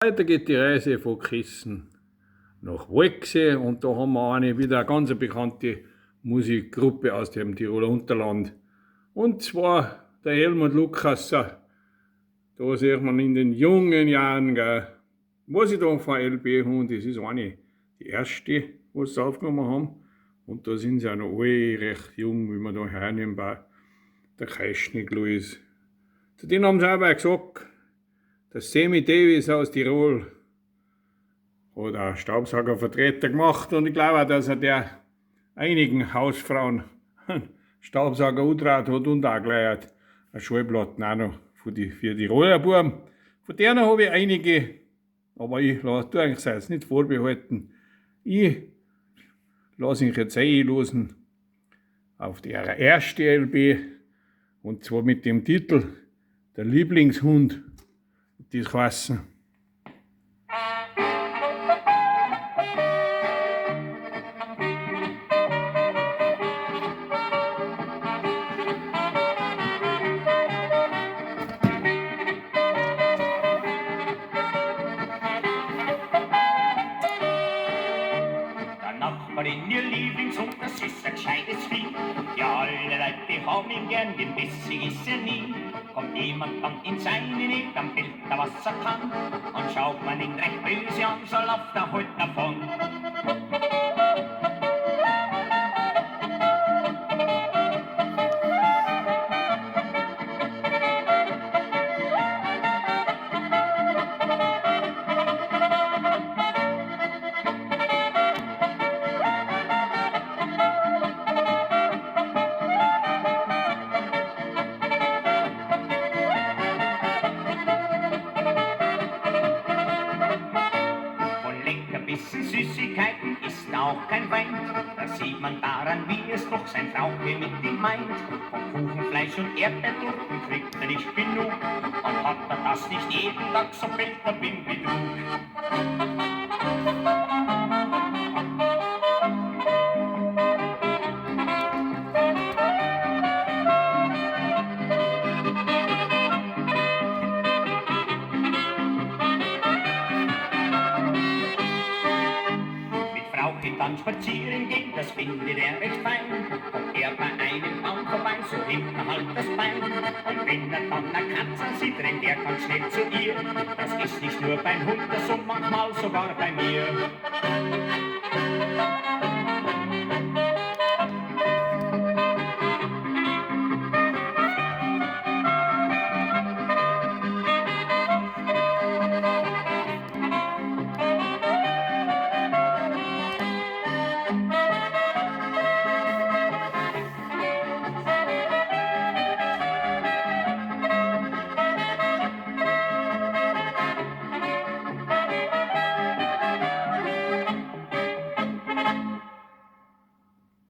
Weiter geht die Reise von Kissen nach Walchsee und da haben wir eine wieder eine ganz bekannte Musikgruppe aus dem Tiroler Unterland. Und zwar der Helmut Lukasser. Da sieht man in den jungen Jahren, gell, was ich da von LB habe, das ist eine, die erste, was sie aufgenommen haben. Und da sind sie auch noch alle recht jung, wie man da hernehmen bei der Keischnik Louis. Zu denen haben sie auch gesagt, der Sammy Davis aus Tirol hat auch Staubsaugervertreter gemacht und ich glaube auch, dass er der einigen Hausfrauen Staubsauger angetraut hat und auch gleich eine Schallplatten auch noch für die Tiroler Buben. Von denen habe ich einige, aber ich lasse du eigentlich jetzt nicht vorbehalten. Ich lasse ihn jetzt einlosen auf die erste LB und zwar mit dem Titel Der Lieblingshund. Das heißen. Der Nachbarin, ihr Lieblingshund, das ist ein gescheites Vieh. Ja, alle Leute, die haben ihn gern, denn bissig ist er nie. Kommt jemand dann in seine Nähe, dann bellt er, was er kann. Und schaut man ihn recht böse an, so läuft er halt davon. Von Leckerbissen, Süßigkeiten ist auch kein Feind. Das sieht man daran, wie es doch sein Frauke mit ihm meint. Von Kuchen, Fleisch und Erdbeertorten kriegt er nicht genug. Und hat er das nicht jeden Tag, so bellt er beim Betrug. Mit Frauke dann spazieren gehen, das findet er recht fein. Kommt er bei einem Baum vorbei, so hebt er halt das Bein. Und wenn er dann eine Katze sieht, rennt er ganz schnell zu ihr. Das ist nicht nur beim Hund so, manchmal sogar bei mir.